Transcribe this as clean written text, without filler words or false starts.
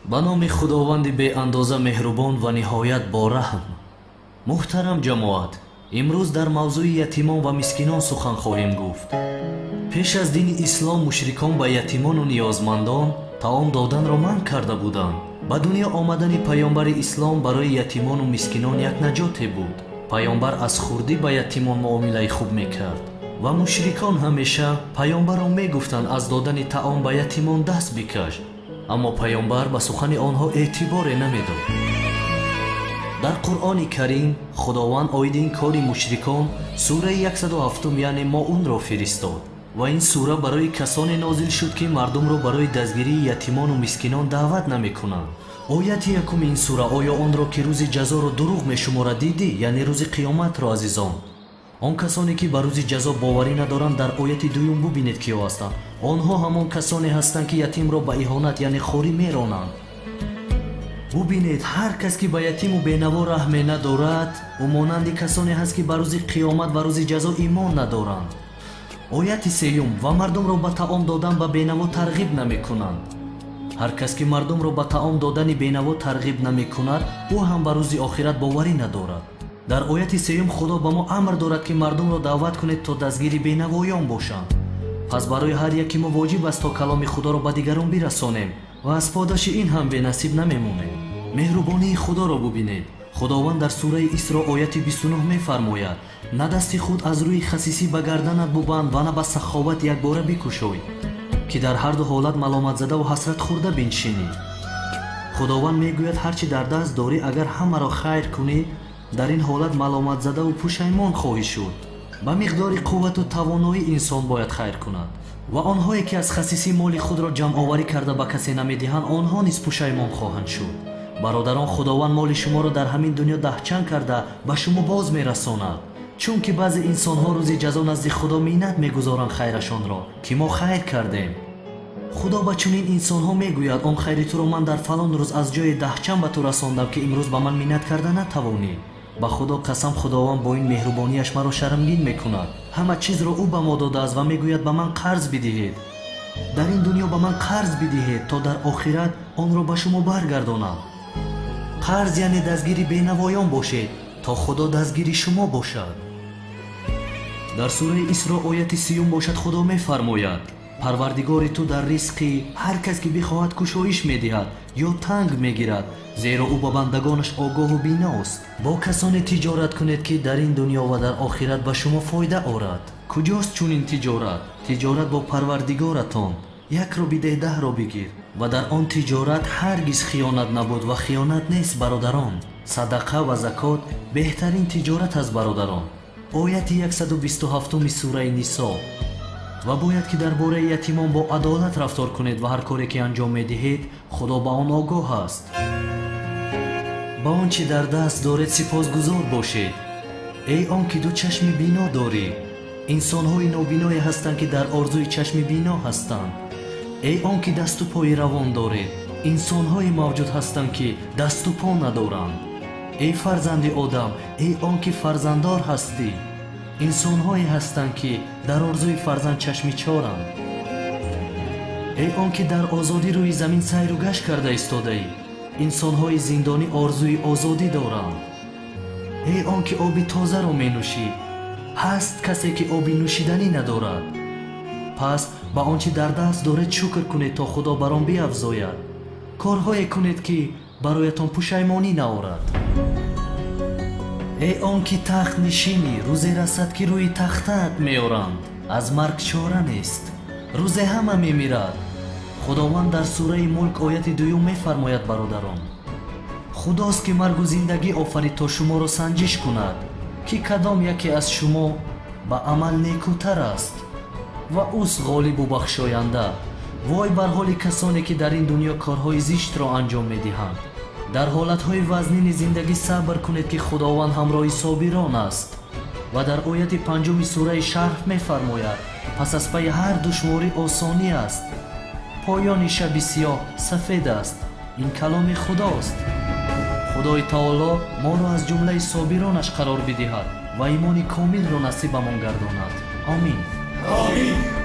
Ба номи Худованди беандоза меҳрубон ва ниҳоят бораҳм. Муҳтарам ҷамоат, имрӯз дар мавзӯи ятимон ва мискинон сухан хоҳем гуфт. Пеш аз дини ислом мушрикон ба ятимону ниёзмандон таом доданро манъ карда буданд. Ба дунё омадани паёмбари ислом барои ятимону мискинон як наҷоте буд. Паёмбар аз хурдӣ ба ятимон муомилаи хуб мекард ва мушрикон ҳамеша паёмбарро мегуфтанд аз додани таом ба ятимон даст бикаш, аммо паёмбар ба сухани онҳо эътиборе намедод. Дар Қуръони Карим Худованд оиди ин кори мушрикон сураи 107, яъне Моунро фиристод ва ин сура барои касоне нозил шуд, ки мардумро барои дастгирии ятимону мискинон даъват намекунанд. Ояти якуми ин сура: оё онро, ки рӯзи ҷазоро дурӯғ мешуморад, дидӣ? Яъне рӯзи қиёматро. Азизон, он касоне, ки ба рӯзи ҷазо боварӣ надоранд, дар ояти дуюм бубинед, киё ҳастанд. Онҳо ҳамон касоне ҳастанд, ки ятимро ба иҳонат, яъне хорӣ меронанд. Бубинед, ҳар кас, ки ба ятиму бенаво раҳме надорад, ӯ монанди касоне ҳаст, ки ба рӯзи қиёмат ва рӯзи ҷазо имон надоранд. Ояти сеюм: ва мардумро ба таом додан ба бенаво тарғиб намекунанд. Ҳар кас, ки мардумро ба таом додани бенаво тарғиб намекунад, ӯ ҳам ба рӯзи охират боварӣ надорад. Дар ояти сеюм Худо ба мо амр дорад, ки мардумро даъват кунед, то дастгири бенавоён бошанд. Пас барои ҳар яки мо воҷиб аст, то каломи Худоро ба дигарон бирасонем ва аз подоши ин ҳам бенасиб намемонем. Меҳрубонии Худоро бубинед. Худованд дар сураи Исро ояти 29 мефармояд: на дасти худ аз рӯи хасисӣ ба гарданат бубанд ва на ба саховат якбора бикушой, ки дар ҳар ду ҳолат маломатзадаву ҳасрат хӯрда биншинӣ. Худованд мегӯяд: ҳар чӣ дар даст дорӣ, агар ҳамаро хайр кунӣ, дар ин ҳолат маломатзадаву пушаймон хоҳӣ шуд. Ба миқдори қуввату тавоноӣ инсон бояд хайр кунад. Ва онҳое, ки аз хасисӣ моли худро ҷамъоварӣ карда ба касе намедиҳанд, онҳо низ пушаймон хоҳанд шуд. Бародарон, Худованд моли шуморо дар ҳамин дунё даҳчанд карда ба шумо боз мерасонад, чунки баъзе инсонҳо рӯзи ҷазо назди Худо миннат мегузоранд хайрашонро, ки мо хайр кардем. Худо ба чунин инсонҳо мегӯяд: он хайри туро ман дар фалон рӯз аз ҷои даҳчанд ба ту расондам, ки имрӯз ба ман миннат карда натавонӣ. Ба Худо қасам, Худованд бо ин меҳрубонияш маро шармгин мекунад. Ҳама чизро ӯ ба мо додааст ва мегӯяд: ба ман қарз бидиҳед. Дар ин дунё ба ман қарз бидиҳед, то дар охират онро ба шумо баргардонам. Қарз яъне дастгири бенавоён бошед, то Худо дастгири шумо бошад. Дар сураи Исро ояти 30 бошад, Худо мефармояд: Парвардигори ту дар ризқи ҳар кас, ки бихоҳад, кушоиш медиҳад ё танг мегирад, зеро ӯ ба бандагонаш огоҳу биност. Бо касоне тиҷорат кунед, ки дар ин дунё ва дар охират ба шумо фоида орад. Куҷост чунин тиҷорат? Тиҷорат бо Парвардигоратон. Якро бидеҳ, даҳро бигир. Ва дар он тиҷорат ҳаргиз хиёнат набуд ва хиёнат нест. Бародарон, садақа ва закот беҳтарин тиҷорат аст. Бародарон, ояти 127 сураи Нисо. Ва бояд ки дар бораи ятимон бо адолат рафтор кунед ва ҳар коре, ки анҷом медиҳед, Худо ба он огоҳ аст. Ба он чӣ дар даст доред сипосгузор бошед. Эй он ки ду чашми бино дорӣ, инсонҳои нобиное ҳастанд, ки дар орзуи чашми бино ҳастанд. Эй он ки дасту пои равон доред, инсонҳое мавҷуд ҳастанд, ки дасту по надоранд. Эй фарзанди одам, эй он ки фарзанддор ҳастӣ, инсонҳое ҳастанд, ки дар орзуи фарзанд чашми чоранд. Эй он ки дар озодӣ рӯи замин сайру гашт карда истодаӣ, инсонҳои зиндонӣ орзуи озодӣ доранд. Эй он ки оби тозаро менӯшӣ, ҳаст касе, ки оби нӯшиданӣ надорад. Пас ба он чӣ дар даст доред шукр кунед, то Худо бар он биафзояд. Корҳое кунед, ки бароятон пушаймонӣ наорад. Эй он ки тахтнишинӣ, рӯзе расад, ки рӯи тахтаат меоранд. Аз марг чора нест, рӯзе ҳама мемирад. Худованд дар сураи Мулк ояти 2 мефармояд: бародарон, Худост, ки маргу зиндагӣ офарид, то шуморо санҷиш кунад, ки кадом яке аз шумо ба амал некӯтар аст, ва ӯст ғолибу бахшоянда. Вой бар ҳоли касоне, ки дар ин дунё корҳои зиштро анҷом медиҳанд. Дар ҳолатҳои вазнини зиндагӣ сабр кунед, ки Худованд ҳамроҳи собирон аст. Ва дар ояти 5 сураи Шарҳ мефармояд: пас аз пайи ҳар душворӣ осонӣ аст. Поёни шаби сиёҳ сафед аст. Ин каломи Худост. Худои Таоло моро аз ҷумлаи собиронаш қарор бидиҳад ва имони комилро насибамон гардонад. Омин. Омин.